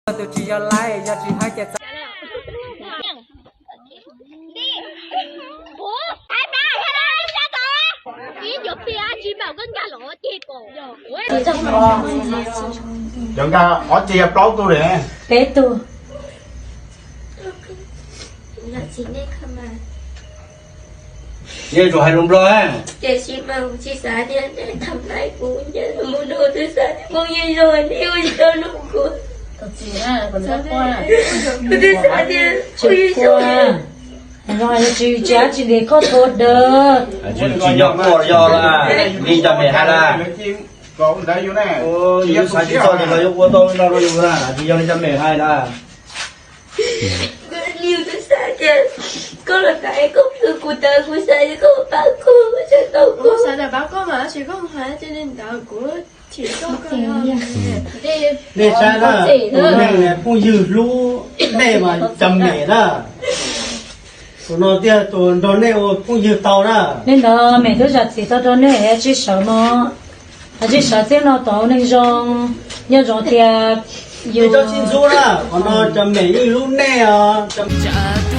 Tus tsis yog laib, yog tsis hais ces txawm. Cov nkag ob tsi yog plaub tug ne? Peb tug. Yeej tsuas hais lus Nplog. Tsis quaj, tsis dab tsi li, koj tuav dawb. Tsis nco quaj yog li cov mem hais na. Yus xav tsis txog ces los yuav ua tau no rau yus na, tsis yog li cov mem hais na. Nej saib na, tus neeg phooj ywg hlub nej mas cov mem na. Tus no thiaj tus nrog nej ua phooj ywg tau na. Nej ntawd mem twb zam txim tau rau nej, tsis sawv no, tsis sawv txij no tau neeg zoo, nyob zoo tias yus tsis ntxub na, qhov no cov mem yeej hlub nej os.